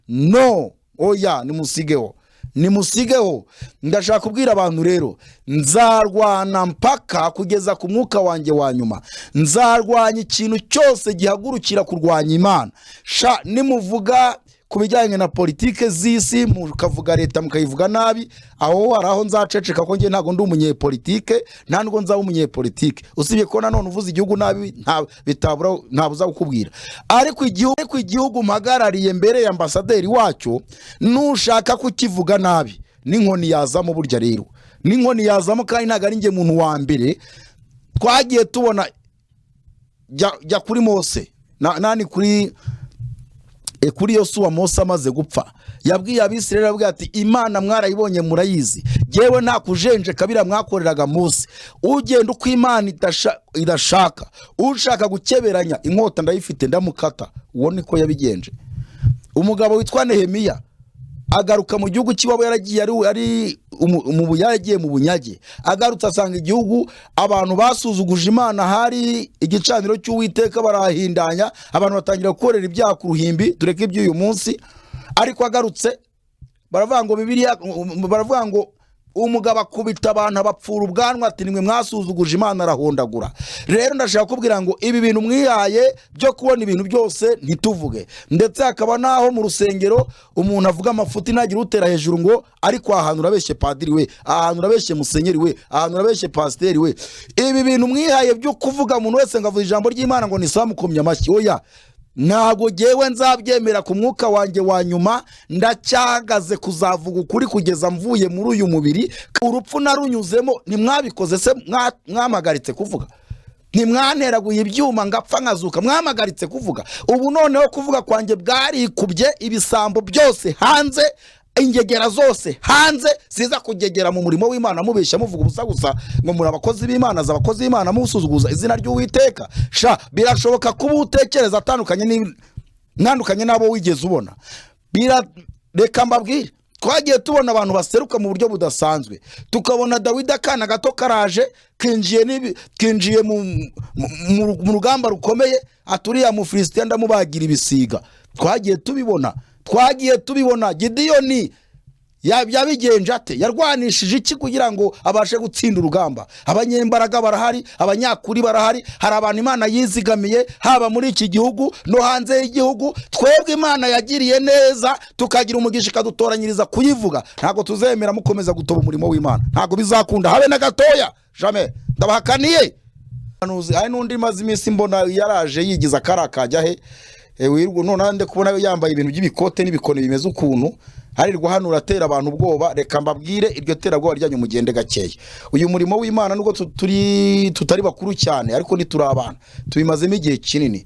No, oya, nimusigeho, nimusigeho. Ndashaka kubwira abantu rero, nzarwana mpaka kugeza ku mwuka wanjye wa nyuma. Nzarwanya ikintu cyose gihagurukira kurwanya Imana. Sha, nimuvuga ku bijyanye na politike z'isi, mukavuga leta, mukayivuga nabi, aho hari aho nzaceceka, ko njye ntabwo ndi umunyepolitike, nta nubwo nzaba umunyepolitike. Usibye ko nanone uvuze igihugu nabi bitabura, ntabuza kukubwira. Ariko igihugu mpagarariye mbere ya ambasaderi wacyo, nushaka kukivuga nabi, n'inkoni yazamo. Burya rero n'inkoni yazamo, kandi ntabwo ari njye muntu wa mbere twagiye tubona. Jya kuri Mose nani, kuri Yosuwa. Mose amaze gupfa yabwiye Abisirayeli, ababwira ati: "Imana mwarayibonye, murayizi. Yewe, nta kujenjeka, biriya mwakoreraga Mose, ugenda uko Imana idashaka, ushaka gukeberanya, inkota ndayifite, ndamukata." Uwo niko yabigenje. Umugabo witwa Nehemiya agaruka mu gihugu cy'iwabo, yaragiye ari yaragiye mu bunyage. Agarutse asanga igihugu abantu basuzuguje Imana, hari igicaniro cy'Uwiteka barahindanya, abantu batangira gukorera ibyaha ku ruhimbi. Tureke iby'uyu munsi. Ariko agarutse, baravuga ngo, Bibiliya baravuga ngo umugabo akubita abantu, abapfura ubwanwa, ati: "Nimwe mwasuzuguje Imana." Arahondagura. Rero ndashaka kubwira ngo ibi bintu mwihaye byo kubona ibintu byose ntituvuge, ndetse hakaba n'aho mu rusengero umuntu avuga amafuti, ntagire utera hejuru ngo: "Ariko aha hantu urabeshye padiri we, aha hantu urabeshye musenyeri we, aha hantu urabeshye pasiteri we." Ibi bintu mwihaye byo kuvuga umuntu wese ngo avuze ijambo ry'Imana ngo nisamukomye amashyi, oya, ntabwo ngewe nzabyemera. Ku mwuka wanjye wa nyuma ndacyahagaze kuzavuga ukuri kugeza mvuye muri uyu mubiri. Urupfu narunyuzemo. Ntimwabikoze se? Mwamagaritse kuvuga? Ntimwanteraguye ibyuma ngapfa nkazuka? Mwamagaritse kuvuga? Ubu noneho kuvuga kwanjye bwarikubye, ibisambo byose hanze, ingegera zose hanze ziza kugegera mu murimo w'Imana, mubeshya, muvuga ubusa gusa ngo muri abakozi b'Imana. Za abakozi b'Imana musuzuguza izina ry'Uwiteka. Sha, birashoboka kuba utekereza atandukanye ntandukanye n'abo wigeze ubona. Reka mbabwire, twagiye tubona abantu baseruka mu buryo budasanzwe, tukabona Dawidi, akana gato karaje kinjiye kinjiye mu rugamba rukomeye, aturiya Mufilisitiya ndamubagira ibisiga. Twagiye tubibona, twagiye tubibona. Gidiyoni yabigenje ate? Yarwanishije iki kugira ngo abashe gutsinda urugamba? Abanyembaraga barahari, abanyakuri barahari. Hari abantu Imana yizigamiye, haba muri iki gihugu no hanze y'igihugu. Twebwe Imana yagiriye neza, tukagira umugisha, ikadutoranyiriza kuyivuga. Ntabwo tuzemera mukomeza gutoba umurimo w'Imana, ntabwo bizakunda habe na gatoya, jamais, ndabahakaniye. Hari n'undi maze iminsi mbona yaraje yigiza akari kajya he. Wirwa none ndi kubona yambaye ibintu by'ibikote n'ibikoni bimeze ukuntu, harirwa hano uratera abantu ubwoba. Reka mbabwire, iryo terabwoba ryanyu mugende gakeya. Uyu murimo w'Imana, nubwo turi tutari bakuru cyane, ariko ntituri abana, tubimazemo igihe kinini.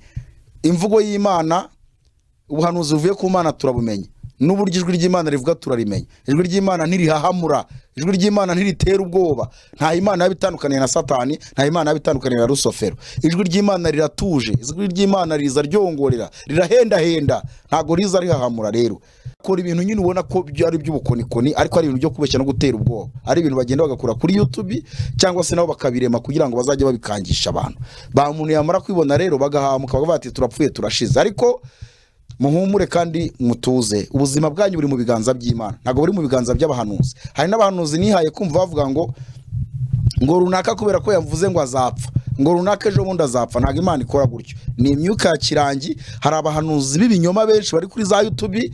Imvugo y'Imana, ubuhanuzi buvuye ku Mana turabumenya, n'uburyo ijwi ry'Imana rivuga turarimenya. Ijwi ry'Imana ntirihahamura, ijwi ry'Imana ntiritera ubwoba. Nta Imana yaba itandukaniye na Satani, nta Imana yaba itandukaniye na Rusofero. Ijwi ry'Imana riratuje, ijwi ry'Imana riza ryongorera, rirahendahenda, ntabwo riza rihahamura. Rero kora ibintu nyine ubona ko byo ari iby'ubukonikoni, ariko ari ibintu byo kubeshya no gutera ubwoba, ari ibintu bagenda bagakura kuri YouTube cyangwa se nabo bakabirema kugira ngo bazajye babikangisha abantu. Ba muntu yamara kwibona rero bagahamuka, bakavuga bati: "Turapfuye, turashize." Ariko muhumure kandi mutuze, ubuzima bwanyu buri mu biganza by'Imana, ntabwo buri mu biganza by'abahanuzi. Hari n'abahanuzi nihaye kumva bavuga ngo runaka kubera ko yavuze ngo azapfa, ngo runaka ejo bundi azapfa. Ntabwo Imana ikora gutyo, ni imyuka ya kirangi. Hari abahanuzi b'ibinyoma benshi bari kuri za YouTube.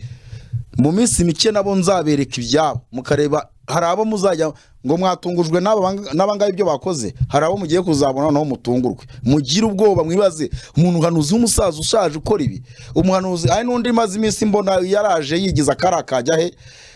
Mu minsi mike nabo nzabereka ibyabo, mukareba. Hari abo muzajya ngo mwatungujwe n'aba ngaba ibyo bakoze, hari abo mugiye kuzabona noneho mutungurwe, mugire ubwoba, mwibaze umuntu uhanuzi w'umusaza ushaje ukora ibi. Umuhanuzi, hari n'undi maze iminsi mbona yaraje yigiza akari kajya he.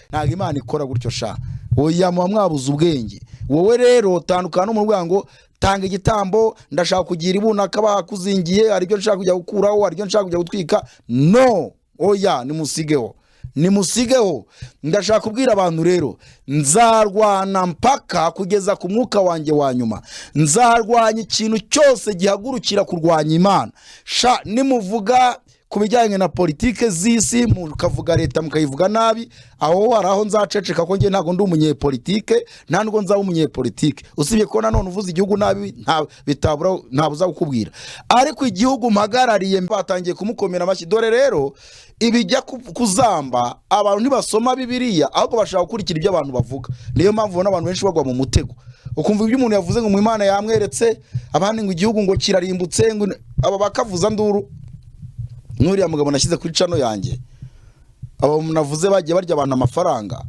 Ntabwo Imana ikora gutyo sha, oya, muba mwabuze ubwenge. Wowe rero tandukana n'umuntu ngo: "Tanga igitambo, ndashaka kugira ibunaka bakuzingiye, hari ibyo nshaka kujya gukuraho, hari ibyo nshaka kujya gutwika." No, oya, nimusigeho, nimusigeho. Ndashaka kubwira abantu rero, nzarwana mpaka kugeza ku mwuka wanjye wa nyuma. Nzarwanya ikintu cyose gihagurukira kurwanya Imana. Sha, nimuvuga ku bijyanye na politike z'isi, mukavuga leta, mukayivuga nabi, aho hari aho nzaceceka, ko njye ntabwo ndi Ku bijyanye na politike z'isi, mukavuga leta mukayivuga nabi, aho hari aho nzaceceka, ko njye ntabwo ndi umunyepolitike, nta nubwo nzaba umunyepolitike. Usibye ko nanone uvuze igihugu nabi nta bitabura, ntabuza kukubwira. Ariko igihugu mpagarariye batangiye kumukomera amashyi. Dore rero ibijya kuzamba, abantu ntibasoma Bibiliya, ahubwo bashaka gukurikira ibyo abantu bavuga. Niyo mpamvu ubona abantu benshi bagwa mu mutego, ukumva ibyo umuntu yavuze ngo mu Imana yamweretse, abandi ngo igihugu ngo kirarimbutse, ngo aba bakavuza nduru. N'uriya mugabo nashyize kuri channel yanjye, abo navuze bagiye barya abantu amafaranga.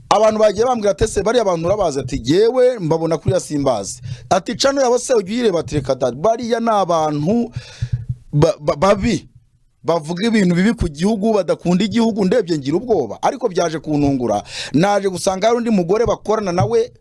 Abantu bagiye bambwira ati: "Ese bariya bantu urabazi?" Ati: "Yewe, mbabona kuriya simbazi." Ati: "Channel yabo se ujya uyireba?" Ati: "Reka da, bariya ni abantu babi, bavuga ibintu bibi ku gihugu, badakunda igihugu." Ndebye ngira ubwoba, ariko byaje kuntungura. Naje gusanga hari undi mugore bakorana nawe,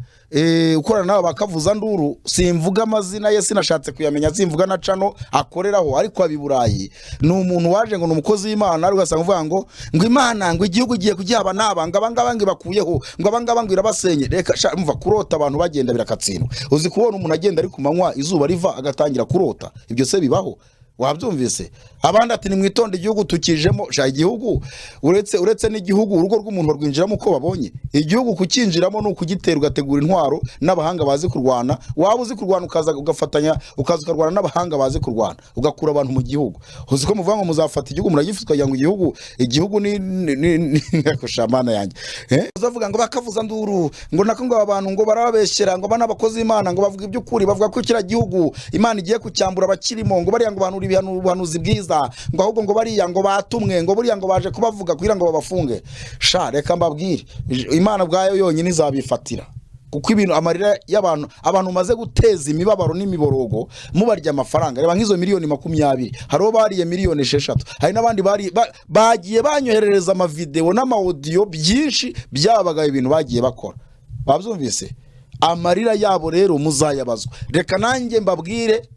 ukorana nawe bakavuza nduru. Simvuga amazina ye, sinashatse kuyamenya, simvuga na channel akoreraho, ariko aba i Burayi. Ni umuntu waje ngo ni umukozi w'Imana, ariko ugasanga uvuga ngo Imana ngo igihugu igiye kugihaba naba, ngo abangaba ngo ibakuyeho, ngo abangaba ngo irabasenye. Reka sha, mva kurota abantu bagenda birakatsindwa. Uzi kubona umuntu agenda ari ku manywa, izuba riva, agatangira kurota? Ibyo se bibaho? Wabyumvise? Abandi ati: "Nimwitonde, igihugu tukijemo." Sha, igihugu, uretse n'igihugu, urugo rw'umuntu barwinjiramo uko babonye. Igihugu kucyinjiramo ni ukugitera, ugategura intwaro n'abahanga bazi kurwana. Waba uzi kurwana, ukaza ugafatanya, ukaza ukarwana n'abahanga bazi kurwana, ugakura abantu mu gihugu. Uzi ko muvuga ngo muzafata igihugu, muragifite, ukagira ngo igihugu ni shamana yanjye, eh? Uzavuga ngo bakavuza nduru, ngo nako ngo aba bantu ngo barababeshyera, ngo bana abakozi b'Imana ngo bavuga iby'ukuri, bavuga ko kiriya gihugu Imana igiye kucyambura abakirimo, ngo bariya ngo bahanura ubuhanuzi bwiza, ngo ahubwo ngo bariya ngo batumwe, ngo buriya ngo baje kubavuga kugira ngo babafunge. Sha, reka mbabwire, Imana ubwayo yonyine izabifatira, kuko ibintu, amarira y'abantu, abantu maze guteza imibabaro n'imiborogo mubarya amafaranga. Reba nk'izo miliyoni 20, hari uwo bariye miliyoni 6, hari n'abandi bari bagiye banyoherereza amavideo n'amawodiyo byinshi byabagaye, ibintu bagiye bakora. Babyumvise? Amarira yabo rero muzayabazwa. Reka nanjye mbabwire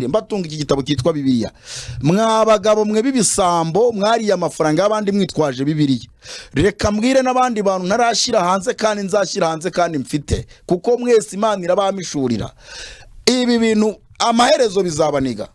mbatunga iki gitabo cyitwa Bibiliya. Mwa bagabo mwe b'ibisambo mwariye amafaranga y'abandi mwitwaje Bibiliya, reka mbwire n'abandi bantu ntarashyira hanze kandi nzashyira hanze kandi mfite, kuko mwese Imana irabamishurira ibi bintu, amaherezo bizabaniga.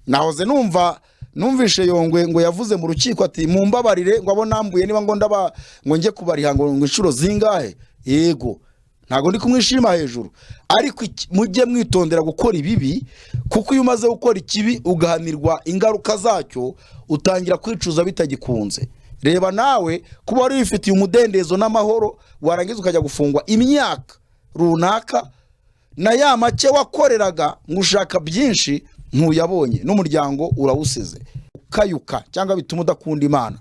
Nahoze numva, numvishe Yongwe ngo yavuze mu rukiko ati: "Mumbabarire," ngo abo nambuye, niba ngo ndaba ngo njye kubariha ngo inshuro zingahe. Yego, ntabwo ndi kumwishima hejuru, ariko mujye mwitondera gukora ibibi, kuko iyo umaze gukora ikibi ugahanirwa ingaruka zacyo, utangira kwicuza bitagikunze. Reba nawe kuba wari wifitiye umudendezo n'amahoro, warangiza ukajya gufungwa imyaka runaka, na ya make wakoreraga ngo ushaka byinshi ntuyabonye, n'umuryango urawusize ukayuka, cyangwa bituma udakunda Imana.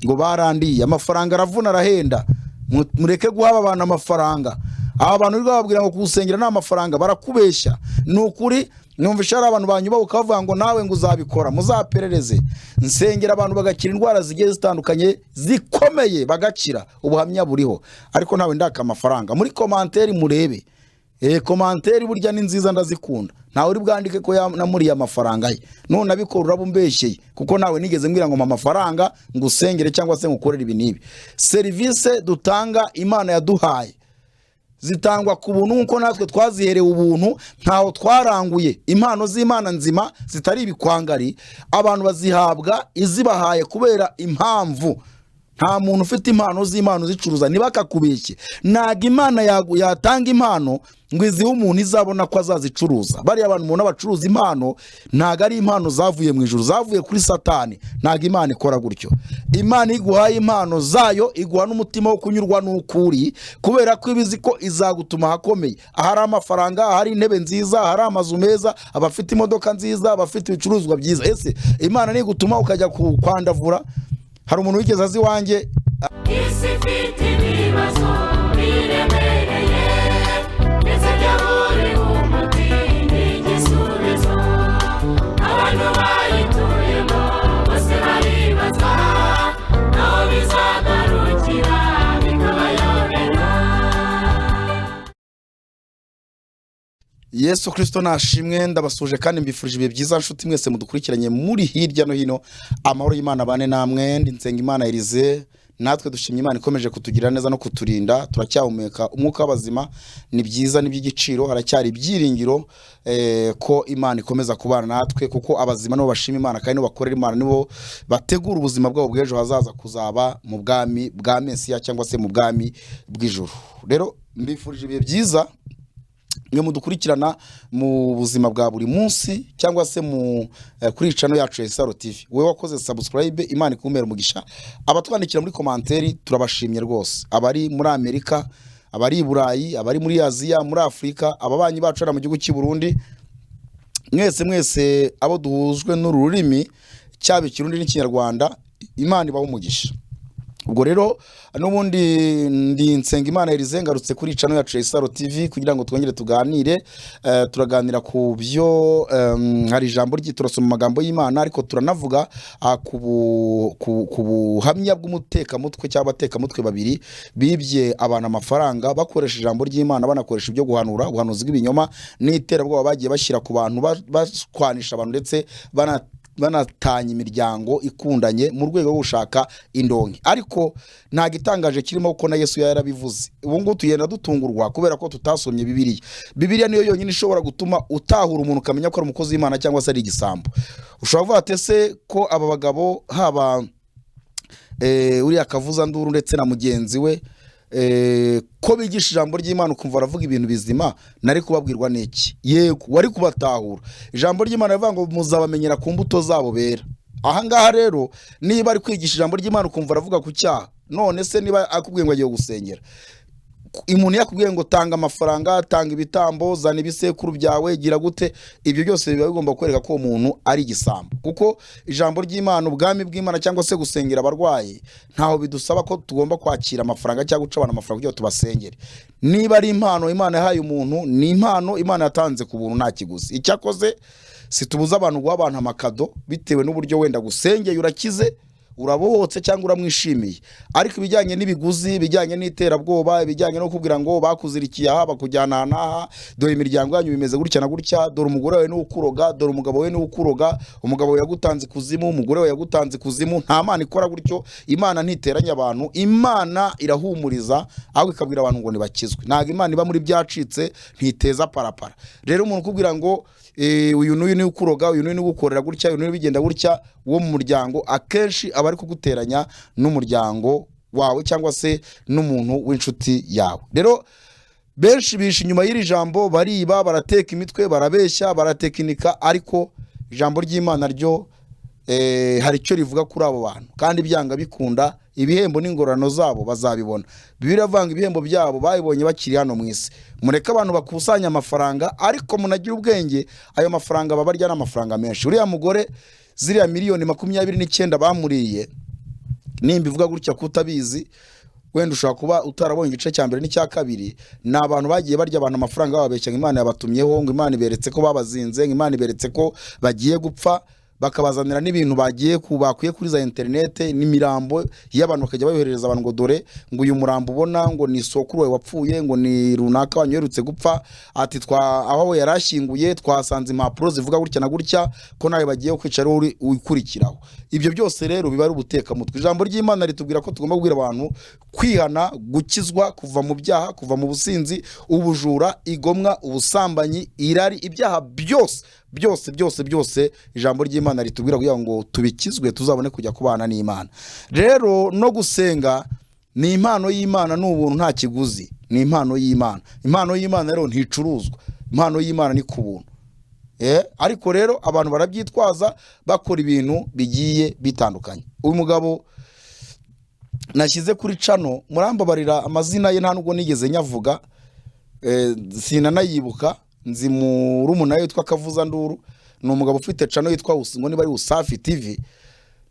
Ngo barandiye amafaranga, aravuna, arahenda. Mureke guha aba bantu amafaranga. Aba bantu uri bababwira ngo kuwusengera ni amafaranga, barakubeshya. Ni ukuri, numvisha hari abantu banyubahuka bavuga ngo nawe ngo uzabikora. Muzaperereze. Nsengera abantu bagakira indwara zigiye zitandukanye zikomeye, bagakira, ubuhamya buriho, ariko ntawe ndaka amafaranga. Muri commentaire murebe. Commentaire burya ni nziza, ndazikunda. Ntawe uri bwandike ko namuriye amafaranga ye. None abikora uraba umbeshyeye, kuko nawe nigeze mbwira ngo mpa amafaranga ngo usengere cyangwa se ngukorere ibi n'ibi. Serivisi dutanga, Imana yaduhaye, zitangwa ku buntu nk'uko natwe twaziherewe ubuntu. Ntaho twaranguye. Impano z'Imana nzima zitari ibikwangari, abantu bazihabwa izibahaye kubera impamvu. Nta muntu ufite impano z'Imana uzicuruza, ntibakakubeshye. Ntabwo Imana yatanga impano ngo izihe umuntu izabona ko azazicuruza. Bariya bantu umuntu bacuruza impano, ntabwo ari impano zavuye mu ijuru, zavuye kuri Satani. Ntabwo Imana ikora gutyo. Imana iguhaye impano zayo, iguha n'umutima wo kunyurwa n'ukuri, kubera ko iba izi ko izagutuma ahakomeye, ahari amafaranga, ahari intebe nziza, ahari amazu meza, abafite imodoka nziza, abafite ibicuruzwa byiza. Ese Imana nigutuma ukajya kwandavura? Hari umuntu wigeze azi iwanjye. Isi ifite ibibazo biremereye, ndetse byaburiwe umuti n'igisubizo. Abantu bayituyemo bose baribaza aho bizagarukira, bikabayobera. Yesu Kirisito nashimwe. Ndabasuje kandi mbifurije ibihe byiza, nshuti mwese mudukurikiranye muri hirya no hino. Amahoro y'Imana bane namwe. Ndi Nsengimana Elize. Natwe dushimye Imana ikomeje kutugira neza no kuturinda. Turacyahumeka umwuka w'abazima, ni byiza, ni iby'igiciro. Haracyari ibyiringiro ko Imana ikomeza kubana natwe, kuko abazima nibo bashima Imana kandi nibo bakorera Imana, nibo bategura ubuzima bwabo bw'ejo hazaza kuzaba mu bwami bwa Mesiya cyangwa se mu bwami bw'ijuru. Rero mbifurije ibihe byiza mwe mudukurikirana mu buzima bwa buri munsi cyangwa se mu kuri channel yacu ya Isaro TV. Wowe wakoze subscribe, Imana ikumere umugisha. Abatwandikira muri commentaire turabashimye rwose, abari muri Amerika, abari i Burayi, abari muri Aziya, muri Afurika, ababanyi bacu hano mu gihugu cy'i Burundi, mwese mwese abo duhujwe n'uru rurimi, cyaba Ikirundi n'Ikinyarwanda, Imana ibahe umugisha. Ubwo rero n'ubundi ndi Nsengimana Elize, ngarutse kuri channel yacu ya Isaro TV kugira ngo twongere tuganire. Turaganira ku byo hari ijambo ryi turasoma amagambo y'Imana, ariko turanavuga ku buhamya bw'umutekamutwe cyangwa abatekamutwe babiri bibye abantu amafaranga bakoresha ijambo ry'Imana, banakoresha ibyo guhanura, ubuhanuzi bw'ibinyoma n'iterabwoba bagiye bashyira ku bantu, bashwanisha abantu ndetse banatanya imiryango ikundanye mu rwego rwo gushaka indonke. Ariko nta gitangaje kirimo kuko na Yesu yarabivuze. Ubu ngubu tugenda dutungurwa kubera ko tutasomye Bibiliya. Bibiliya niyo yonyine ishobora gutuma utahura umuntu, ukamenya ko ari umukozi w'Imana cyangwa se ari igisambo. Ushobora kuvuga ati: "Ese ko aba bagabo, haba uriya Kavuzanduru ndetse na mugenzi we, ko bigisha ijambo ry'Imana ukumva baravuga ibintu bizima, nari kubabwirwa n'iki?" Yego, wari kubatahura. Ijambo ry'Imana rivuga ngo muzabamenyera ku mbuto zabo bera. Ahangaha rero, niba ari kwigisha ijambo ry'Imana ukumva aravuga ku cyaha, none se niba akubwiye ngo agiye gusengera umuntu, yakubwiye ngo tanga amafaranga, tanga ibitambo, zana ibisekuru byawe, gira gute, ibyo byose biba bigomba kwereka ko uwo muntu ari igisambo. Kuko ijambo ry'Imana, ubwami bw'Imana cyangwa se gusengera abarwayi, ntaho bidusaba ko tugomba kwakira amafaranga cyangwa guca abantu amafaranga kugira ngo tubasengere. Niba ari impano Imana yahaye umuntu, ni impano Imana yatanze ku buntu, nta kiguzi. Icyakoze situbuza abantu guha abantu amakado bitewe n'uburyo wenda gusengeye urakize, urabohotse cyangwa uramwishimiye. Ariko ibijyanye n'ibiguzi, ibijyanye n'iterabwoba, ibijyanye no kubwira ngo bakuzirikiye aha, bakujyana aha n'aha, dore imiryango yanyu bimeze gutya na gutya, dore umugore wawe niwe ukuroga, dore umugabo we niwe ukuroga, umugabo wawe yagutanze ikuzimu, umugore wawe yagutanze ikuzimu, nta Mana ikora gutyo. Imana ntiteranya abantu, Imana irahumuriza, ahubwo ikabwira abantu ngo ntibakizwe. Ntabwo Imana iba muri byacitse, ntiteza parapara. Rero umuntu ukubwira ngo uyu n'uyu niwe ukuroga, uyu n'uyu niwe ugukorera gutya, uyu n'uyu bigenda gutya, wo mu muryango, akenshi aba ari kuguteranya n'umuryango wawe cyangwa se n'umuntu w'inshuti yawe. Rero benshi bishe inyuma y'iri jambo, bariba, barateka imitwe, barabeshya, baratekinika, ariko ijambo ry'Imana ryo hari icyo rivuga kuri abo bantu, kandi byanga bikunda ibihembo n'ingororano zabo bazabibona. Bibiliya iravuga ngo ibihembo byabo babibonye bakiri hano mu isi. Mureke abantu bakusanya amafaranga, ariko munagire ubwenge, ayo mafaranga babarya ni amafaranga menshi. Uriya mugore, ziriya miliyoni 29 bamuriye, nimba ivuga gutya kutabizi, wenda ushobora kuba utarabonye igice cya mbere n'icya kabiri. Ni abantu bagiye barya abantu amafaranga bababeshya ngo Imana yabatumyeho, ngo Imana iberetse ko babazinze, ngo Imana iberetse ko bagiye gupfa, bakabazanira n'ibintu bagiye ku bakuye kuri za interinete, n'imirambo y'abantu bakajya bayoherereza abantu ngo dore ngo uyu murambo ubona ngo ni sokuru wawe wapfuye, ngo ni runaka wanyu uherutse gupfa, ati twa aho we yari ashyinguye twasanze impapuro zivuga gutya na gutya ko nawe bagiye kwica, ari wowe ukurikiraho. Ibyo byose rero biba ari ubutekamutwe. Ijambo ry'Imana ritubwira ko tugomba kubwira abantu kwihana, gukizwa, kuva mu byaha, kuva mu businzi, ubujura, igomwa, ubusambanyi, irari, ibyaha byose byose byose byose. Ijambo ry'Imana ritubwira kugira ngo tubikizwe, tuzabone kujya kubana n'Imana. Rero no gusenga ni impano y'Imana, ni ubuntu, nta kiguzi, ni impano y'Imana. Impano y'Imana rero nticuruzwa, impano y'Imana ni ku buntu. Ariko rero abantu barabyitwaza, bakora ibintu bigiye bitandukanye. Uyu mugabo nashyize kuri channel, murambabarira, amazina ye nta nubwo nigeze nyavuga, sinanayibuka. Nzi murumuna we witwa Kavuzanduru, ni umugabo ufite channel yitwa ngo niba ari Usafi TV,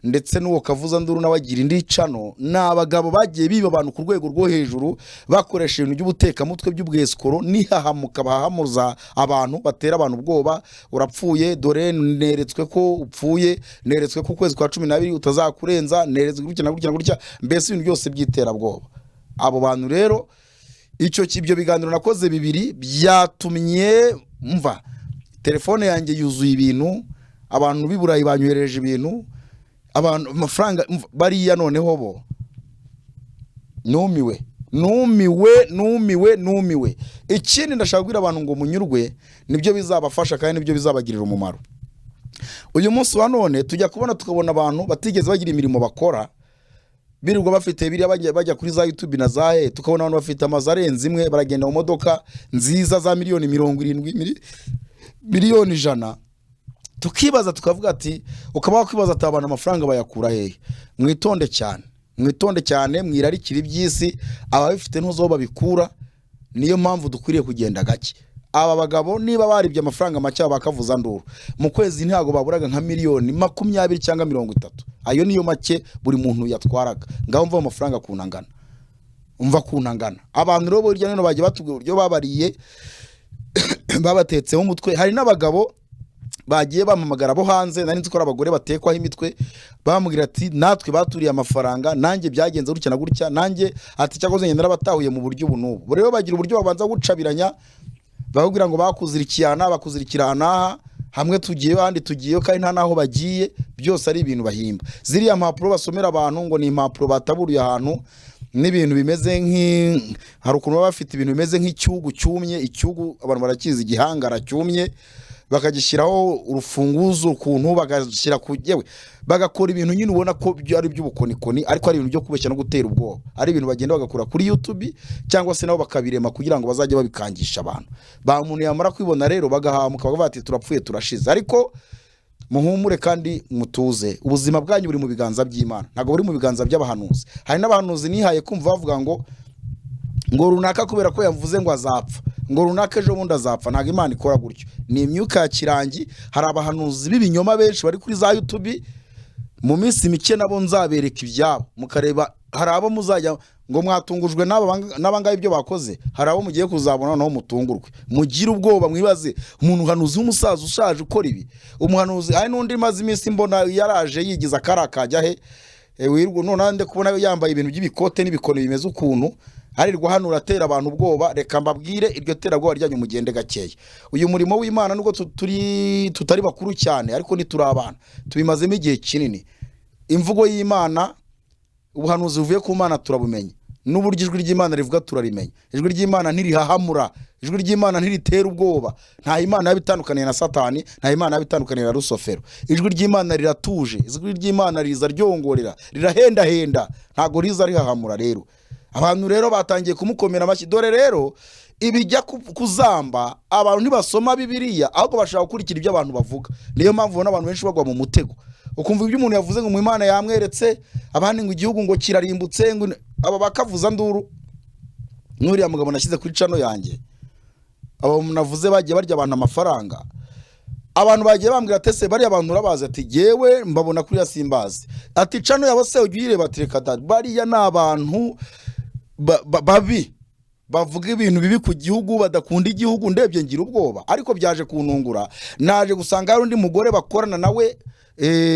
ndetse n'uwo Kavuzanduru nawe agira indi channel. Ni abagabo bagiye biba abantu ku rwego rwo hejuru, bakoresha ibintu by'ubutekamutwe, by'ubwesikoro n'ihahamuka, bahahamuza abantu, batera abantu ubwoba: urapfuye, dore neretswe ko upfuye, neretswe ko ukwezi kwa 12 utazakurenza, neretswe gutya na gutya na gutya, mbese ibintu byose by'iterabwoba. Abo bantu rero, icyo ibyo biganiro nakoze bibiri byatumye mva telefone yanjye yuzuye ibintu. Abantu b'i Burayi banyohereje ibintu, abantu amafaranga, bariya noneho bo Numiwe, numiwe, numiwe, numiwe. Ikindi ndashaka kubwira abantu ngo munyurwe, nibyo bizabafasha kandi nibyo bizabagirira umumaro. Uyu munsi wa none tujya kubona tukabona abantu batigeze bagira imirimo bakora, birirwa bafite biriya, bajya kuri za YouTube na za he, tukabona abantu bafite amazu arenze imwe, baragenda mu modoka nziza za miliyoni 70, miliyoni 100. Tukibaza tukavuga ati, ukaba wakwibaza ati: "Abantu amafaranga bayakura hehe?" Mwitonde cyane, mwitonde cyane, mwirarikire iby'isi. Ababifite ntuzi aho babikura. Niyo mpamvu dukwiriye kugenda gake. Aba bagabo niba baribye amafaranga make bakavuza nduru, mu kwezi ntabwo baburaga nka miliyoni 20 cyangwa 30. Ayo niyo make buri muntu yatwaraga. Ngaho mva amafaranga ukuntu angana, umva ukuntu angana. Abantu rero hirya no hino bagiye batubwira uburyo babariye, babatetseho umutwe. Hari n'abagabo bagiye bampamagara bo hanze, nari nzi ko ari abagore batekwaho imitwe, bambwira ati: "Natwe baturiye amafaranga, nanjye byagenze gutya na gutya." Nanjye ati: "Cyakoze ngenda narabatahuye mu buryo ubu n'ubu." Rero bagira uburyo babanza gucabiranya, bakubwira ngo bakuzirikiye aha n'aha, bakuzirikira aha n'aha, hamwe tugiyeyo, ahandi tugiyeyo, kandi nta n'aho bagiye, byose ari ibintu bahimba. Ziriya mpapuro basomera abantu ngo ni impapuro bataburiye ahantu n'ibintu bimeze nk'i, hari ukuntu baba bafite ibintu bimeze nk'icyugu cyumye. Icyugu abantu barakizi, igihangara cyumye, bakagishyiraho urufunguzo ukuntu, bagashyira ku yewe, bagakora ibintu nyine ubona ko byo ari iby'ubukonikoni, ariko ari ibintu byo kubeshya no gutera ubwoba, ari ibintu bagenda bagakura kuri YouTube cyangwa se nabo bakabirema kugira ngo bazajye babikangisha abantu. Ba umuntu yamara kwibona rero bagahamuka, bakavuga bati: "Turapfuye, turashize." Ariko muhumure kandi mutuze, ubuzima bwanyu buri mu biganza by'Imana, ntabwo buri mu biganza by'abahanuzi. Hari n'abahanuzi nihaye kumva bavuga ngo runaka kubera ko yavuze ngo azapfa, ngo runaka ejo bundi azapfa. Ntabwo Imana ikora gutyo, ni imyuka ya kirangi. Hari abahanuzi b'ibinyoma benshi bari kuri za YouTube. Mu minsi mike nabo nzabereka ibyabo, mukareba. Hari abo muzajya ngo mwatungujwe n'aba ngaba ibyo bakoze, hari abo mugiye kuzabona noneho mutungurwe, mugire ubwoba, mwibaze umuntu uhanuzi w'umusaza ushaje ukora ibi. Umuhanuzi, hari n'undi maze iminsi mbona yaraje yigiza akari akajya he. Wirwa none ndi kubona yambaye ibintu by'ibikote n'ibikoni bimeze ukuntu, arirwa hano uratera abantu ubwoba. Reka mbabwire, iryo terabwoba ryanyu mugende gakeya. Uyu murimo w'Imana, nubwo turi tutari bakuru cyane, ariko ntituri abana, tubimazemo igihe kinini. Imvugo y'Imana, ubuhanuzi buvuye ku Mana turabumenya, n'uburyo ijwi ry'Imana rivuga turarimenya. Ijwi ry'Imana ntirihahamura, ijwi ry'Imana ntiritera ubwoba. Nta Imana yaba itandukaniye na Satani, nta Imana yaba itandukaniye na Rusofero. Ijwi ry'Imana riratuje, ijwi ry'Imana riza ryongorera, rirahendahenda, ntabwo riza rihahamura. Rero abantu rero batangiye kumukomera amashyi. Dore rero ibijya kuzamba, abantu ntibasoma Bibiliya, ahubwo bashaka gukurikira ibyo abantu bavuga. Niyo mpamvu ubona abantu benshi bagwa mu mutego, ukumva ibyo umuntu yavuze ngo mu Imana yamweretse, abandi ngo igihugu ngo kirarimbutse, ngo aba bakavuza nduru. N'uriya mugabo nashyize kuri channel yanjye, abo navuze bagiye barya abantu amafaranga, abantu bagiye bambwira ati: "Ese bariya bantu urabazi?" Ati: "Yewe mbabona kuriya simbazi." Ati: "Channel yabo se ujya uyireba?" Ati: "Reka da, bariya ni abantu babi, bavuga ibintu bibi ku gihugu, badakunda igihugu." Ndebye ngira ubwoba, ariko byaje kuntungura, naje gusanga hari undi mugore bakorana nawe,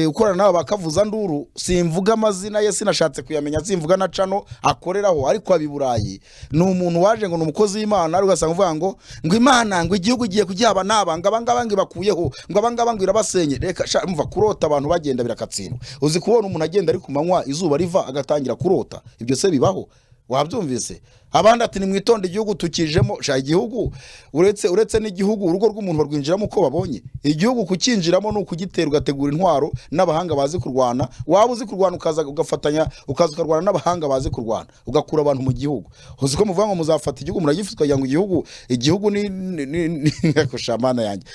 ukorana nawe bakavuza nduru. Simvuga amazina ye, sinashatse kuyamenya, simvuga na channel akoreraho, ariko aba i Burayi. Ni umuntu waje ngo ni umukozi w'Imana, ariko ugasanga uvuga ngo Imana ngo igihugu igiye kugihaba n'aba, ngo abangaba ngo ibakuyeho, ngo abangaba ngo irabasenye. Reka sha, mva kurota abantu bagenda birakatsindwa. Uzi kubona umuntu agenda ari ku manywa, izuba riva, agatangira kurota? Ibyo se bibaho? Wabyumvise? Abandi ati: "Nimwitonde, igihugu tukijemo." Sha, igihugu, uretse n'igihugu, urugo rw'umuntu barwinjiramo uko babonye. Igihugu kucyinjiramo ni ukugitera, ugategura intwaro n'abahanga bazi kurwana. Waba uzi kurwana, ukaza ugafatanya, ukaza ukarwana n'abahanga bazi kurwana, ugakura abantu mu gihugu. Uzi ko muvuga ngo muzafata igihugu, muragifite, ukagira ngo igihugu ni shamana yanjye.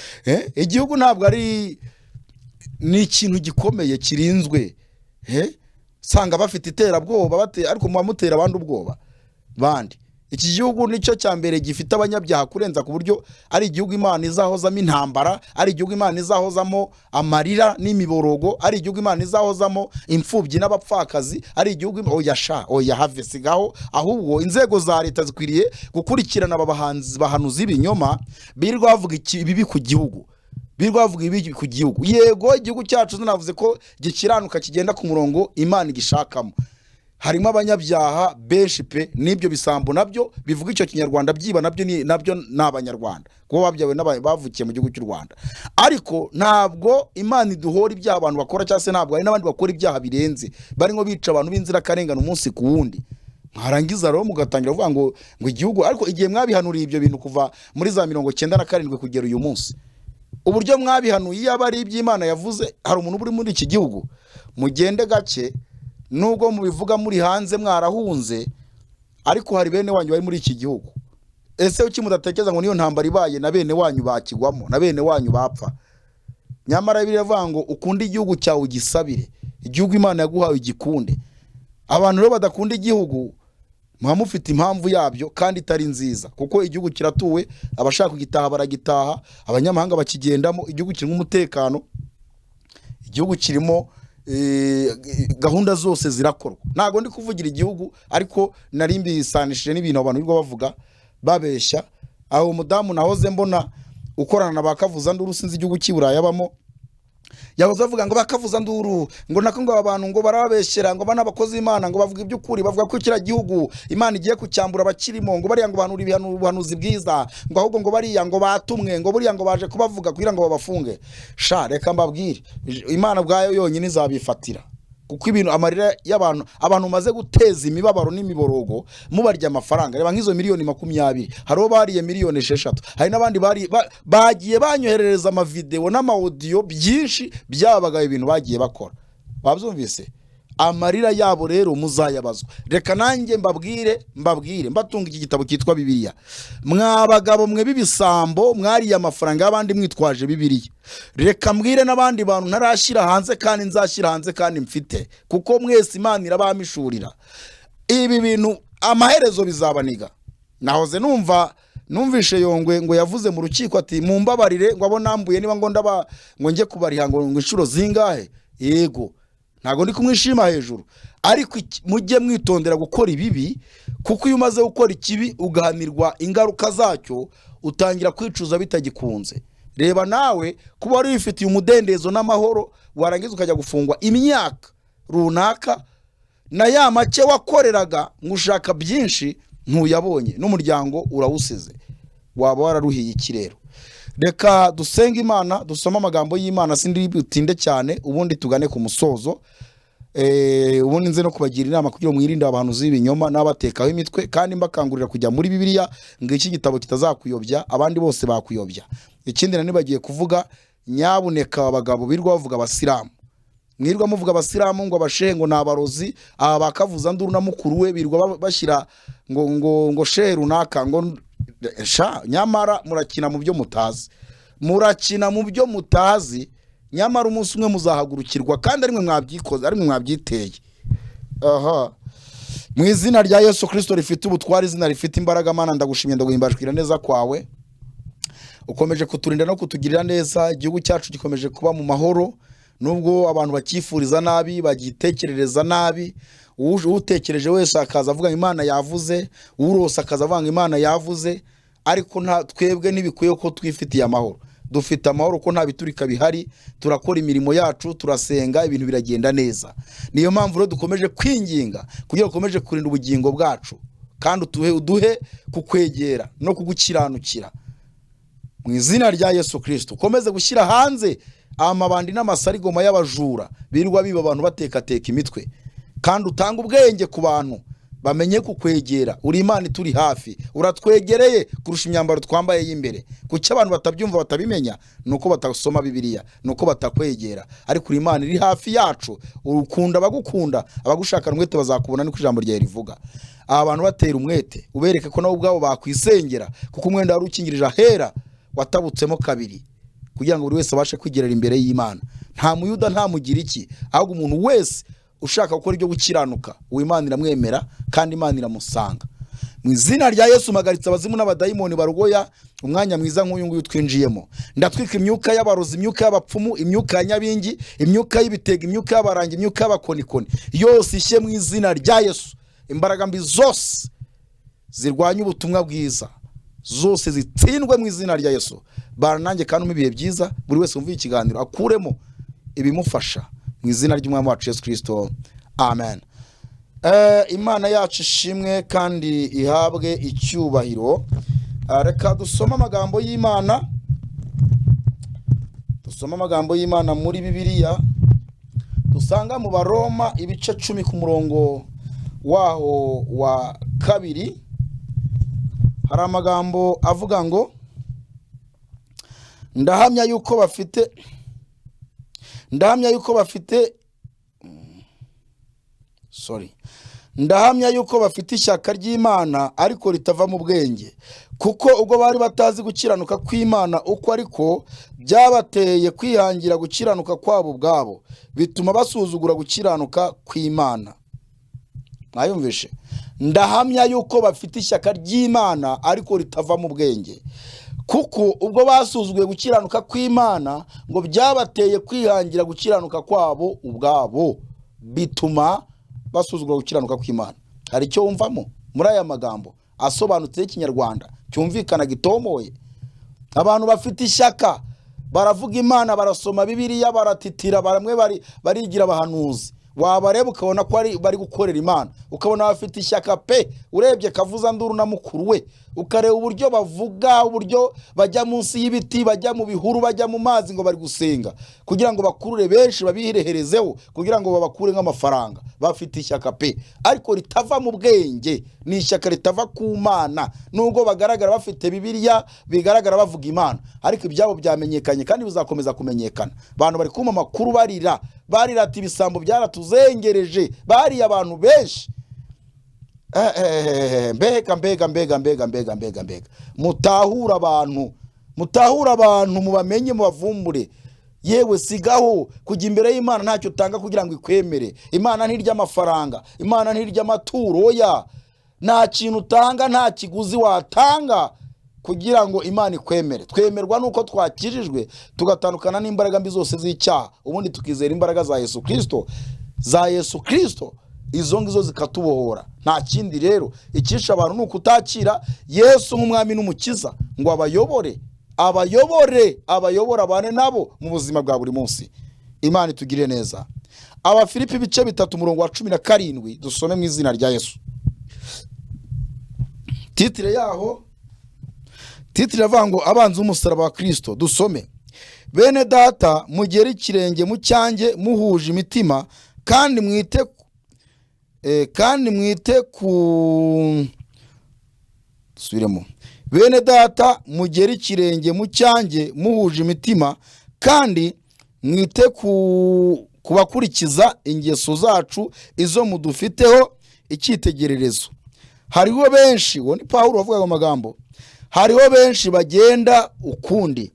Igihugu ntabwo ari, ni ikintu gikomeye kirinzwe. Usanga bafite iterabwoba ariko muba mutera abandi ubwoba bandi. Iki gihugu nicyo cya mbere gifite abanyabyaha kurenza, ku buryo ari igihugu Imana izahozamo intambara, ari igihugu Imana izahozamo amarira n'imiborogo, ari igihugu Imana izahozamo imfubyi n'abapfakazi, ari igihugu oya sha, oya, have sigaho. Ahubwo inzego za leta zikwiriye gukurikirana aba bahanzi, bahanuzi b'ibinyoma birirwa bavuga ibibi ku gihugu, birirwa bavuga ibibi ku gihugu. Yego, igihugu cyacu navuze ko gikiranuka, kigenda ku murongo Imana igishakamo. Harimo abanyabyaha benshi pe, n'ibyo bisambo nabyo bivuga icyo Kinyarwanda byiba, nabyo ni Abanyarwanda kuko babyawe bavukiye mu gihugu cy'u Rwanda. Ariko ntabwo Imana iduhora ibyaha abantu bakora, cyangwa se ntabwo hari n'abandi bakora ibyaha birenze, barimo bica abantu b'inzirakarengane umunsi ku wundi. Mwarangiza rero mugatangira kuvuga ngo igihugu, ariko igihe mwabihanuriye ibyo bintu kuva muri za 97 kugera uyu munsi, uburyo mwabihanuye, iyo aba ari iby'Imana yavuze, hari umuntu uri muri iki gihugu? Mugende gake, nubwo mubivuga muri hanze mwarahunze, ariko hari bene wanyu bari muri iki gihugu. Ese kuki mudatekereza ngo niyo ntambara ibaye na bene wanyu bakigwamo, na bene wanyu bapfa? Nyamara Bibiliya iravuga ngo ukunde igihugu cyawe, ugisabire. Igihugu Imana yaguhaye ugikunde. Abantu rero badakunda igihugu muba mufite impamvu yabyo kandi itari nziza, kuko igihugu kiratuwe, abashaka kugitaha baragitaha, abanyamahanga bakigendamo, igihugu kirimo umutekano, igihugu kirimo gahunda zose zirakorwa. Ntabwo ndi kuvugira igihugu, ariko nari mbisanishije n'ibintu abantu birirwa bavuga babeshya. Aho umudamu nahoze mbona ukorana na ba Kavuzanduru, sinzi igihugu cy'i Burayi abamo, yahoze avuga ngo bakavuzanduru, ngo nako ngo aba bantu ngo barababeshyera, ngo bana abakozi b'Imana ngo bavuga iby'ukuri, bavuga ko kiriya gihugu Imana igiye kucyambura abakirimo, ngo bariya ngo bahanura ubuhanuzi bwiza, ngo ahubwo ngo bariya ngo batumwe, ngo buriya ngo baje kubavuga kugira ngo babafunge. Sha, reka mbabwire, Imana ubwayo yonyine izabifatira, kuko ibintu, amarira y'abantu, abantu maze guteza imibabaro n'imiborogo mubarya amafaranga. Reba nk'izo miliyoni 20, hari uwo bariye miliyoni 6, hari n'abandi bagiye banyoherereza amavidewo n'amawodiyo byinshi byabagaye ibintu bagiye bakora. Wabyumvise? Amarira yabo rero muzayabazwa. Reka nanjye mbabwire mbatunga iki gitabo cyitwa Bibiliya. Mwa bagabo mwe b'ibisambo mwariye amafaranga y'abandi mwitwaje Bibiliya, reka mbwire n'abandi bantu ntarashyira hanze kandi nzashyira hanze kandi mfite, kuko mwese Imana irabamishurira ibi bintu, amaherezo bizabaniga. Nahoze numva, numvishe Yongwe ngo yavuze mu rukiko ati: "Mumbabarire," ngo abo nambuye, niba ngo ndaba ngo njye kubariha ngo inshuro zingahe. Yego, ntabwo ndi kumwishima hejuru, ariko mujye mwitondera gukora ibibi, kuko iyo umaze gukora ikibi ugahanirwa ingaruka zacyo, utangira kwicuza bitagikunze. Reba nawe kuba wari wifitiye umudendezo n'amahoro, warangiza ukajya gufungwa imyaka runaka, na ya make wakoreraga ngo ushaka byinshi ntuyabonye, n'umuryango urawusize. Waba wararuhiye iki rero? Reka dusenge Imana, dusome amagambo y'Imana, sindi butinde cyane, ubundi tugane ku musozo. Ubundi nze no kubagira inama kugira ngo mwirinde abantu z'ibinyoma n'abatekaho imitwe, kandi mbakangurira kujya muri Bibiliya, ngo iki gitabo kitazakuyobya, abandi bose bakuyobya. Ikindi nani bagiye kuvuga, nyabuneka abagabo birirwa bavuga abasilamu, mwirirwa muvuga abasilamu ngo abashehe ngo ni abarozi, aba bakavuza nduru na mukuru we birirwa bashyira ngo shehe runaka ngo sha. Nyamara murakina mu byo mutazi, murakina mu byo mutazi. Nyamara umunsi umwe muzahagurukirwa, kandi ari mwe mwabyikoze, ari mwe mwabyiteye. Aha, mu izina rya Yesu Kirisito rifite ubutware, izina rifite imbaraga, Mana ndagushimye, ndaguhimbajwe neza kwawe. Ukomeje kuturinda no kutugirira neza. Igihugu cyacu gikomeje kuba mu mahoro, nubwo abantu bakifuriza nabi, bagitekerereza nabi. Utekereje wese akaza avuga ngo Imana yavuze, urose akaza avuga ngo Imana yavuze, ariko nta twebwe ntibikwiye ko twifitiye amahoro. Dufite amahoro ko nta biturika bihari, turakora imirimo yacu, turasenga, ibintu biragenda neza. Niyo mpamvu rero dukomeje kwinginga kugira ngo ukomeje kurinda ubugingo bwacu, kandi utuhe, uduhe kukwegera no kugukiranukira mu izina rya Yesu Kirisito. Ukomeze gushyira hanze amabandi n'amasarigoma y'abajura birirwa biba abantu batekateka imitwe, kandi utange ubwenge ku bantu bamenye kukwegera. Uri Imana ituri hafi, uratwegereye kurusha imyambaro twambaye y'imbere. Kuki abantu batabyumva, batabimenya? Ni uko batasoma Bibiliya, ni uko batakwegera. Ariko uri Imana iri hafi yacu, ukunda abagukunda, abagushakana umwete bazakubona, niko ijambo ryawe rivuga. Aba bantu batera umwete, ubereke ko nabo ubwabo bakwisengera, kuko umwenda wari ukingirije ahera watabutsemo kabiri, kugira ngo buri wese abashe kwigerera imbere y'Imana. Nta Muyuda, nta Mugiriki, ahubwo umuntu wese ushaka gukora ibyo gukiranuka, uwo Imana iramwemera kandi Imana iramusanga. Mu izina rya Yesu, mpagaritse abazimu n'abadayimoni barogoya umwanya mwiza nk'uyu nguyu twinjiyemo. Ndatwika imyuka y'abarozi, imyuka y'abapfumu, imyuka ya nyabingi, imyuka y'ibitega, imyuka y'abarangi, imyuka y'abakonikoni, yose ishye mu izina rya Yesu. Imbaraga mbi zose zirwanya ubutumwa bwiza zose zitsindwe mu izina rya Yesu. Bana nanjye kandi umpe ibihe byiza. Buri wese wumva ikiganiro akuremo ibimufasha mu izina ry'Umwami wacu Yesu Kirisito, amen. Imana yacu ishimwe kandi ihabwe icyubahiro. Reka dusome amagambo y'Imana, dusome amagambo y'Imana muri Bibiliya dusanga mu Baroma ibice 10 ku murongo waho wa 2, hari amagambo avuga ngo ndahamya yuko bafite, sorry, ndahamya yuko bafite ishyaka ry'Imana ariko ritava mu bwenge, kuko ubwo bari batazi gukiranuka kw'Imana uko ariko, byabateye kwihangira gukiranuka kwabo ubwabo, bituma basuzugura gukiranuka kw'Imana. Mwayumvishe? Ndahamya yuko bafite ishyaka ry'Imana ariko ritava mu bwenge, kuko ubwo basuzuguye gukiranuka kw'Imana, ngo byabateye kwihangira gukiranuka kwabo ubwabo, bituma basuzugura gukiranuka kw'Imana. Hari icyo wumvamo muri aya magambo asobanutse y'Ikinyarwanda cyumvikana gitomoye? Abantu bafite ishyaka, baravuga Imana, barasoma Bibiliya, baratitira, bamwe barigira abahanuzi, wabareba ukabona ko bari gukorera Imana, ukabona bafite ishyaka pe. Urebye Kavuzanduru na mukuru we, ukareba uburyo bavuga, uburyo bajya munsi y'ibiti, bajya mu bihuru, bajya mu mazi ngo bari gusenga kugira ngo bakurure benshi babihereherezeho, kugira ngo babakure nk'amafaranga, bafite ishyaka pe, ariko ritava mu bwenge. Ni ishyaka ritava ku Mana. Nubwo bagaragara bafite Bibiliya, bigaragara bavuga Imana, ariko ibyabo byamenyekanye kandi bizakomeza kumenyekana. Abantu bari kumpa amakuru barira, barira ati ibisambo byaratuzengereje, bariye abantu benshi. Mbega, mbega, mbega, mbega, mbega, mbega, mbega! Mutahure abantu, mutahure abantu, mubamenye, mubavumbure. Yewe, sigaho kujya imbere y'Imana ntacyo utanga kugira ngo ikwemere. Imana ntirya amafaranga, Imana ntirya amaturo, oya. Nta kintu utanga, nta kiguzi watanga kugira ngo Imana ikwemere. Twemerwa nuko twakijijwe, tugatandukana n'imbaraga mbi zose z'icyaha, ubundi tukizera imbaraga za Yesu Kirisito, za Yesu Kirisito, izo ngizo zikatubohora. Nta kindi rero, icyisha abantu ni ukutakira Yesu nk'umwami n'umukiza ngo abayobore, abayobore, abayobore, abane nabo mu buzima bwa buri munsi. Imana itugirire neza. Abafilipi ibice 3, umurongo wa 17, dusome mu izina rya Yesu. Titre yaho, titre iravuga ngo abanzi b'umusaraba wa Kirisito. Dusome: bene data, mugere ikirenge mu cyanjye, muhuje imitima, kandi mwite ku, dusubiremo: bene data, mugere ikirenge mu cyanjye, muhuje imitima, kandi mwite ku bakurikiza ingeso zacu, izo mudufiteho icyitegererezo. Hariho benshi, uwo ni Pawulo wavugaga amagambo, hariho benshi bagenda ukundi.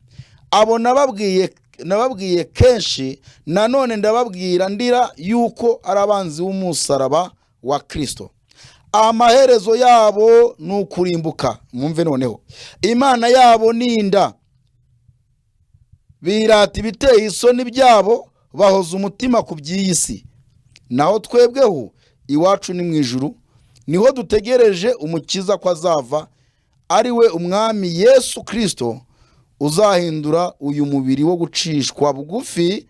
Abo nababwiye kenshi, nanone ndababwira ndira, yuko ari abanzi b'umusaraba wa Kirisito. Amaherezo yabo ni ukurimbuka. Mwumve noneho: Imana yabo ni inda, birata ibiteye isoni byabo, bahoza umutima ku by'iyi si. Naho twebweho iwacu ni mu ijuru, niho dutegereje umukiza ko azava, ari we Umwami Yesu Kirisito, uzahindura uyu mubiri wo gucishwa bugufi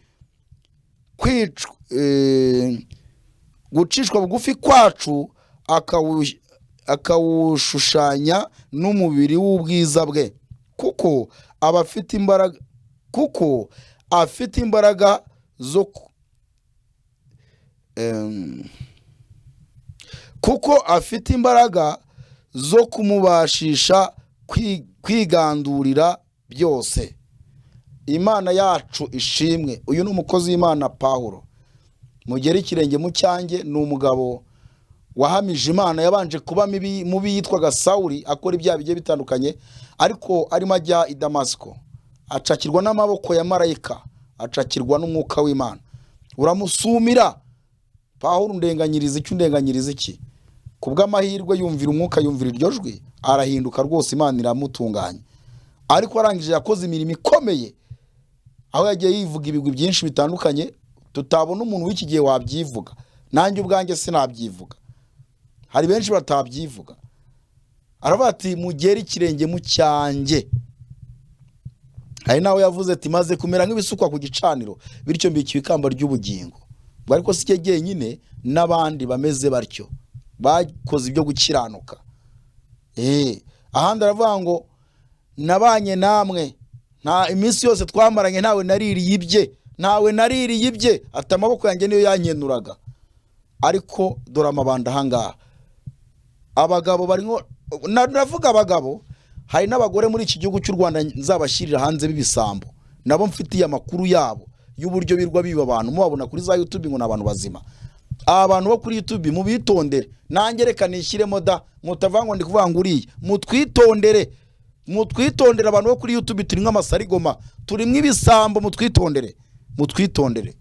gucishwa bugufi kwacu, akawushushanya n'umubiri w'ubwiza bwe, kuko afite imbaraga zo kuko afite imbaraga zo kumubashisha kwigandurira byose. Imana yacu ishimwe. Uyu ni umukozi w'Imana Pawulo. Mugere ikirenge mu cyanjye. Ni umugabo wahamije Imana, yabanje kuba mubi, yitwaga Sawuri, akora ibyaha bigiye bitandukanye, ariko arimo ajya i Damasiko acakirwa n'amaboko ya marayika, acakirwa n'umwuka w'Imana uramusumira: Pawulo, undenganyiriza iki? Undenganyiriza iki? Ku bw'amahirwe yumvira umwuka, yumvira iryo jwi, arahinduka rwose, Imana iramutunganya. Ariko arangije yakoze imirimo ikomeye, aho yagiye yivuga ibigwi byinshi bitandukanye tutabona umuntu w'iki gihe wabyivuga. Nanjye ubwanjye sinabyivuga, hari benshi batabyivuga. Aravuga ati mugere ikirenge mu cyanjye. Hari n'aho yavuze ati maze kumera nk'ibisukwa ku gicaniro, bityo mbikiwe ikamba ry'ubugingo. Ubwo ariko si cye jyenyine, n'abandi bameze batyo bakoze ibyo gukiranuka. Ahandi aravuga ngo nabanye namwe nta iminsi yose twamaranye, ntawe naririye ibye, ntawe naririye ibye, ati amaboko yanjye niyo yankenuraga. Ariko dore amabanda ahangaha, abagabo barimo, ndavuga abagabo, hari n'abagore muri iki gihugu cy'u Rwanda nzabashyirira hanze b'ibisambo, nabo mfitiye amakuru yabo y'uburyo birwa biba abantu, mubabona kuri za YouTube ngo ni abantu bazima. Aba bantu bo kuri YouTube mubitondere, nanjye reka nishyiremo da, mutavuga ngo ndi kuvuga ngo uriya, mutwitondere, mutwitondere. Abantu bo kuri YouTube turi nk'amasarigoma, turimo ibisambo, mutwitondere, mutwitondere.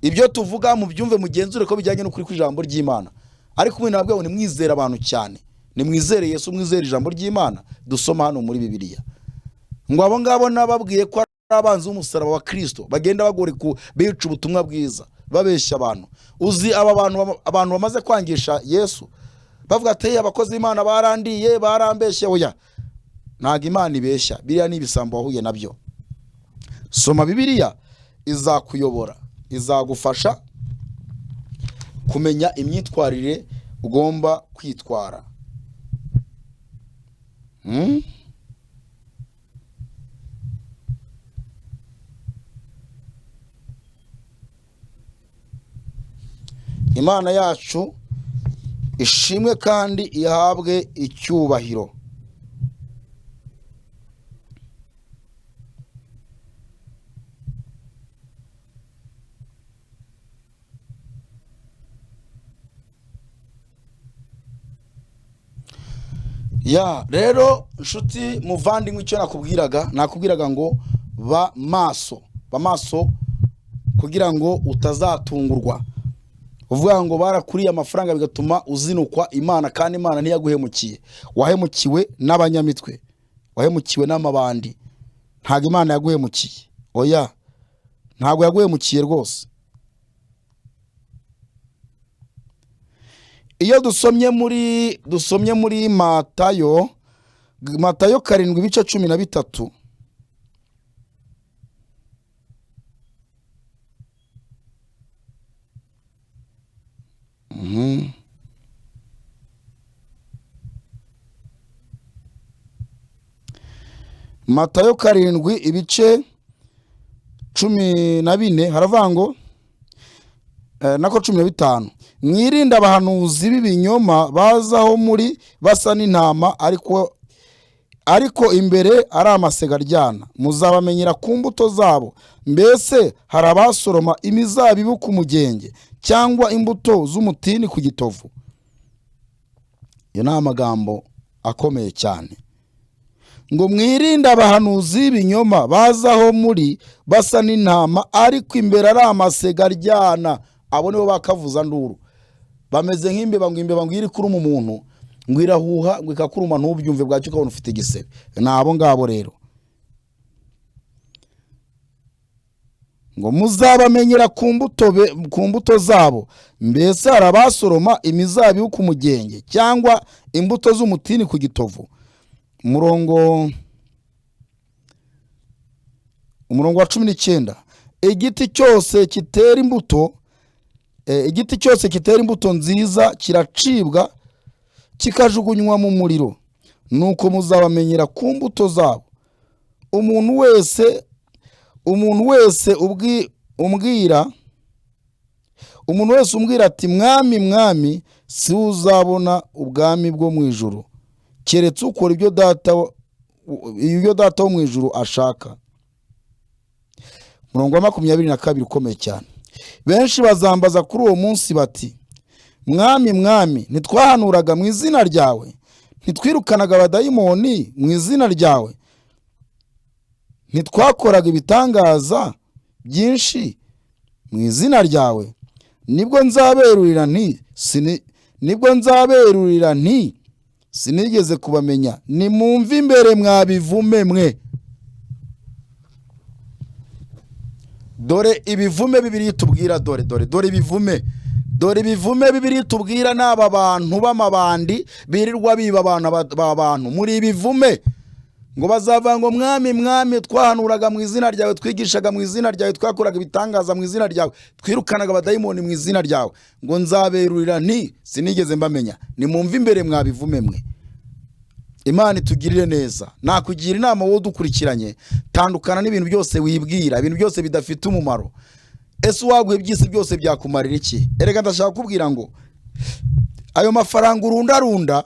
Ibyo tuvuga mubyumve, mugenzure ko bijyanye n'ukuri kw'ijambo ry'Imana. Ariko ubu nabwo ngo nimwizere abantu cyane, nimwizere Yesu, mwizere ijambo ry'Imana dusoma hano muri Bibiliya. Ngo abo ngabo nababwiye ko ari abanzi b'umusaraba wa Kristo, bagenda bagoreka, bica ubutumwa bwiza, babeshya abantu. Uzi aba bantu, abantu bamaze kwangisha Yesu, bavuga ati abakozi b'Imana barandiye, barambeshye. Oya, ntabwo Imana ibeshya, biriya ni ibisambo wahuye nabyo. Soma Bibiliya, izakuyobora, izagufasha kumenya imyitwarire ugomba kwitwara. Imana yacu ishimwe kandi ihabwe icyubahiro. Ya rero nshuti muvandimwe, icyo nakubwiraga ngo ba maso, ba maso kugira ngo utazatungurwa uvuga ngo barakuriye amafaranga bigatuma uzinukwa Imana, kandi Imana ntiyaguhemukiye. Wahemukiwe n'abanyamitwe, wahemukiwe n'amabandi, ntabwo Imana yaguhemukiye. Oya, ntabwo yaguhemukiye rwose. Iyo dusomye muri Matayo, Matayo 7 ibice 13, Matayo 7 ibice 14, haravuga ngo nako 15, mwirinde abahanuzi b'ibinyoma bazaho muri basa n'intama, ariko imbere ari amasega aryana, muzabamenyera ku mbuto zabo. Mbese hari abasoroma imizabibu ku mugenge cyangwa imbuto z'umutini ku gitovu? Iyo ni amagambo akomeye cyane. Ngo mwirinde abahanuzi b'ibinyoma bazaho muri basa n'intama, ariko imbere ari amasega aryana. Abo nibo bakavuza nduru, bameze nk'imbeba, ngo imbeba ngo iri kuruma umuntu, ngo irahuha, ngo ikakuruma ntubyumve, bwacyo ukabona ufite igisebe. Ni abo ngabo rero. Ngo muzabamenyera ku mbuto zabo. Mbese hari abasoroma imizabibu ku mugenge cyangwa imbuto z'umutini ku gitovu? Umurongo wa 19, igiti cyose kitera imbuto, igiti cyose kitera imbuto nziza kiracibwa kikajugunywa mu muriro. Nuko muzabamenyera ku mbuto zabo. Umuntu wese umbwira ati mwami mwami, si uzabona ubwami bwo mu ijuru, keretse ukora ibyo data wo mu ijuru ashaka. Umurongo wa 22 ukomeye cyane. Benshi bazambaza kuri uwo munsi bati mwami mwami, ntitwahanuraga mu izina ryawe, ntitwirukanaga abadayimoni mu izina ryawe, ntitwakoraga ibitangaza byinshi mu izina ryawe? Nibwo nzaberurira nti nibwo nzaberurira nti sinigeze kubamenya, nimumve imbere mwabivume mwe. Dore ibivume bibiri tubwira, dore dore dore ibivume, dore ibivume bibiri tubwira n'aba bantu b'amabandi birirwa biba abantu muri ibivume. Ngo bazava ngo mwami mwami, twahanuraga mu izina ryawe, twigishaga mu izina ryawe, twakoraga ibitangaza mu izina ryawe, twirukanaga abadayimoni mu izina ryawe. Ngo nzaberurira nti sinigeze mbamenya, nimumve imbere mwabivume mwe. Imana itugirire neza. Nakugira inama wowe udukurikiranye, tandukana n'ibintu byose wibwira, ibintu byose bidafite umumaro. Ese uwaguha iby'isi byose byakumarira iki? Erega ndashaka kukubwira ngo ayo mafaranga urundarunda,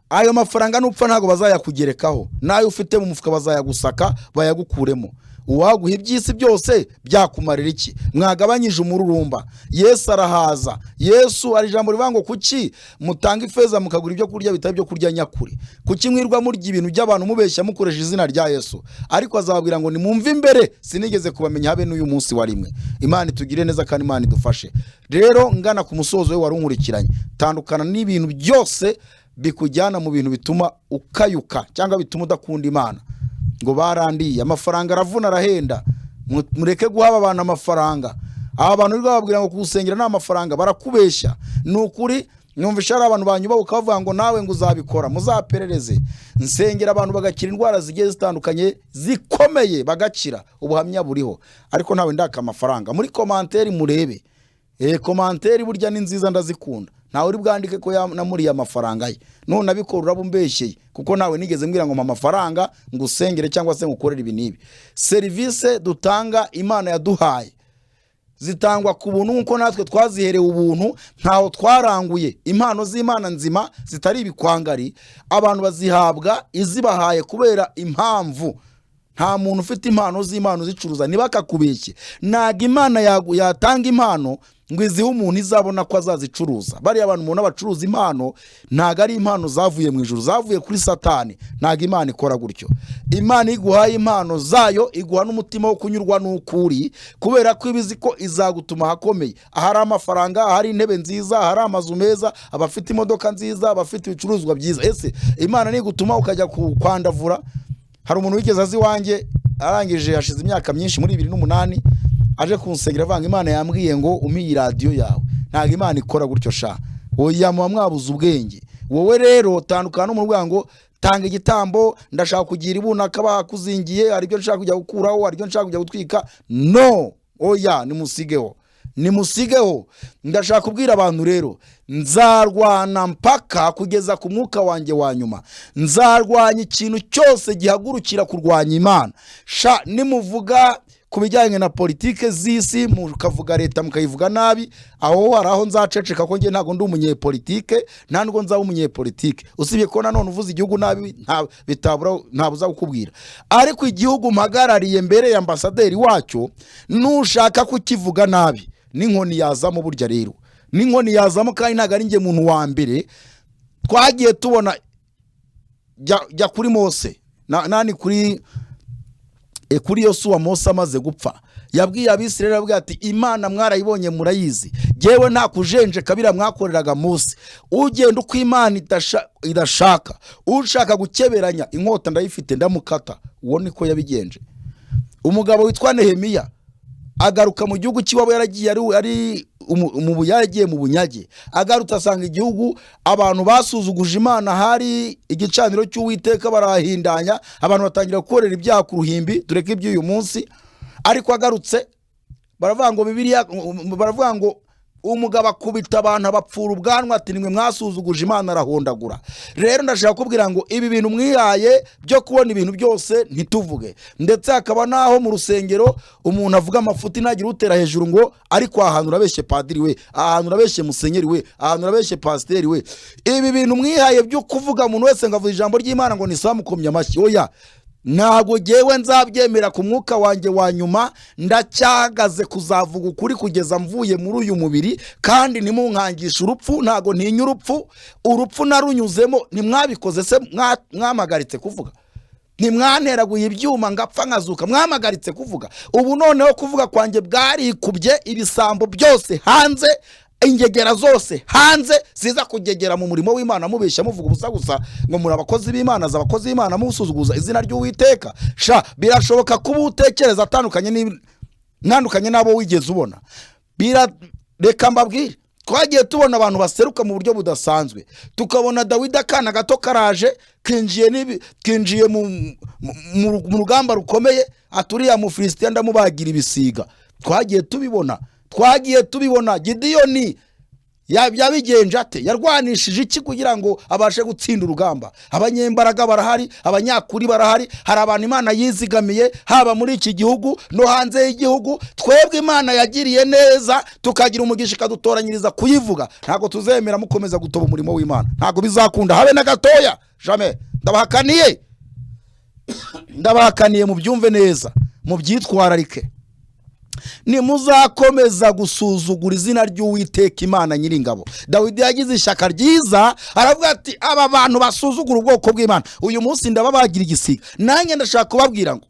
ayo mafaranga nupfa ntabwo bazayakugerekaho, n'ayo ufite mu mufuka bazayagusaka bayagukuremo. Uwaguha iby'isi byose byakumarira iki? Mwagabanyije umururumba. Yesu arahaza. Yesu hari ijambo rivuga ngo: "Kuki mutanga ifeza mukagura ibyo kurya bitari ibyo kurya nyakuri? Kuki mwirwa murya ibintu by'abantu mubeshya mukoresha izina rya Yesu?" Ariko azababwira ngo: "Nimumve imbere, sinigeze kubamenya habe n'uyu munsi wa rimwe." Imana itugire neza kandi Imana idufashe. Rero ngana ku musozo we wari unkurikiranye, tandukana n'ibintu byose bikujyana mu bintu bituma ukayuka cyangwa bituma udakunda Imana. Ngo barandiye amafaranga, aravuna, arahenda. Mureke guha aba bantu amafaranga. Aba bantu uri bababwira ngo kuwusengera ni amafaranga, barakubeshya. Ni ukuri numvisha hari abantu banyubahuka bavuga ngo nawe ngo uzabikora. Muzaperereze. Nsengera abantu bagakira indwara zigiye zitandukanye zikomeye, bagakira, ubuhamya buriho, ariko ntawe ndaka amafaranga. Muri commentaire murebe. Commentaire burya ni nziza, ndazikunda. Ntawe uri bwandike ko namuriye amafaranga ye. None abikora uraba umbeshyeye, kuko ntawe nigeze mbwira ngo mpa amafaranga ngo usengere cyangwa se ngo ukorere ibi n'ibi. Serivisi dutanga Imana yaduhaye zitangwa ku buntu nk'uko natwe twaziherewe ubuntu, ntaho twaranguye. Impano z'Imana nzima zitari ibikwangari, abantu bazihabwa izibahaye kubera impamvu. Nta muntu ufite impano z'Imana uzicuruza, ntibakakubeshye. Ntabwo Imana yatanga impano ngo izihe umuntu izabona ko azazicuruza. Bariya bantu umuntu bacuruza impano, ntabwo ari impano zavuye mu ijuru, zavuye kuri Satani. Ntabwo Imana ikora gutyo. Imana iguhaye impano zayo, iguha n'umutima wo kunyurwa n'ukuri, kubera ko iba izi ko izagutuma ahakomeye, ahari amafaranga, ahari intebe nziza, ahari amazu meza, abafite imodoka nziza, abafite ibicuruzwa byiza. Ese Imana nigutuma ukajya kwandavura? Hari umuntu wigeze azi iwanjye, arangije, hashize imyaka myinshi, muri 2008, aje kunsengera avuga ngo Imana yambwiye ngo umpe iyi radiyo yawe. Ntabwo Imana ikora gutyo sha, oya, muba mwabuze ubwenge. Wowe rero tandukana n'umuntu uvuga ngo tanga igitambo, ndashaka kugira ibunaka bakuzingiye, hari ibyo nshaka kujya gukuraho, hari ibyo nshaka kujya gutwika. No, oya, nimusigeho, nimusigeho. Ndashaka kubwira abantu rero, nzarwana mpaka kugeza ku mwuka wanjye wa nyuma. Nzarwanya ikintu cyose gihagurukira kurwanya Imana. Sha, nimuvuga ku bijyanye na politike z'isi, mukavuga leta mukayivuga nabi, aho hari aho nzaceceka, ko njye ntabwo ndi umunyepolitike, nta nubwo nzaba umunyepolitike. Usibye ko nanone uvuze igihugu nabi bitabura ntabuza kukubwira. Ariko igihugu mpagarariye mbere ya ambasaderi wacyo, nushaka kukivuga nabi n'inkoni yazamo. Burya rero n'inkoni yazamo, kandi ntabwo ari njye muntu wa mbere twagiye tubona. Jya kuri Mose nani kuri Yosuwa. Mose amaze gupfa yabwiye Abisirayeli, arababwira ati: "Imana mwarayibonye, murayizi, jyewe nta kujenjeka biriya mwakoreraga Mose. Ugenda uko Imana idashaka, ushaka gukeberanya, inkota ndayifite, ndamukata." Uwo niko yabigenje. Umugabo witwa Nehemiya agaruka mu gihugu cy'iwabo, yaragiye ari yaragiye mu bunyage, agarutse asanga igihugu abantu basuzuguje Imana, hari igicaniro cy'Uwiteka barahindanya, abantu batangira gukorera ibyaha ku ruhimbi. Tureke iby'uyu munsi. Ariko agarutse baravuga ngo, Bibiliya baravuga ngo umugabo akubita abantu abapfura ubwanwa, ati: "Nimwe mwasuzuguje Imana." Arahondagura. Rero ndashaka kubwira ngo ibi bintu mwihaye byo kubona ibintu byose ntituvuge, ndetse hakaba n'aho mu rusengero umuntu avuga amafuti ntagire utera hejuru ngo ariko aha hantu urabeshye padiri we, aha hantu urabeshye musenyeri we, aha hantu urabeshye pasiteri we. Ibi bintu mwihaye byo kuvuga umuntu wese ngo avuze ijambo ry'Imana ngo nisamukomye amashyi, oya, ntabwo ngewe nzabyemera. Ku mwuka wanjye wa nyuma ndacyahagaze kuzavuga ukuri kugeza mvuye muri uyu mubiri. Kandi ntimunkangishe urupfu, ntabwo ntinya urupfu, urupfu narunyuzemo. Ntimwabikoze se? Mwamagaritse kuvuga? Ntimwanteraguye ibyuma ngapfa nkazuka? Mwamagaritse kuvuga? Ubu noneho kuvuga kwanjye bwarikubye, ibisambo byose hanze, ingegera zose hanze ziza kugegera mu murimo w'Imana, mubeshya, muvuga ubusa gusa ngo muri abakozi b'Imana, za abakozi b'Imana, musuzuguza izina ry'Uwiteka. Sha, birashoboka kuba utekereza atandukanye ntandukanye n'abo wigeze ubona. Reka mbabwire, twagiye tubona abantu baseruka mu buryo budasanzwe, tukabona Dawidi akana gato karaje kinjiye mu rugamba rukomeye, aturiya Mufilisitiya ndamubagira ibisiga. Twagiye tubibona, twagiye tubibona. Gidiyoni. Yabigenje ate? Yarwanishije iki kugira ngo abashe gutsinda urugamba? Abanyembaraga barahari, abanyakuri barahari, hari abantu Imana yizigamiye, haba muri iki gihugu no hanze y'igihugu. Twebwe Imana yagiriye neza, tukagira umugisha, ikadutoranyiriza kuyivuga. Ntabwo tuzemera mukomeza gutoba umurimo w'Imana, ntabwo bizakunda habe na gatoya. Jamais. Ndabahakaniye, ndabahakaniye, mubyumve neza, mubyitwararike. Nimuzakomeza gusuzugura izina ry'Uwiteka Imana Nyiringabo. Dawidi yagize ishyaka ryiza, aravuga ati: "Aba bantu basuzugura ubwoko bw'Imana, uyu munsi ndababagira igisiga." Nanjye ndashaka kubabwira ngo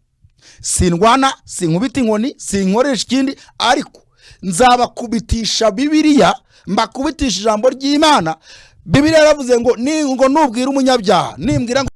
sindwana, sinkubita inkoni, sinkoresha ikindi, ariko nzabakubitisha Bibiliya, mbakubitisha ijambo ry'Imana. Bibiliya yaravuze ngo ngo nubwira umunyabyaha, nimbwira ngo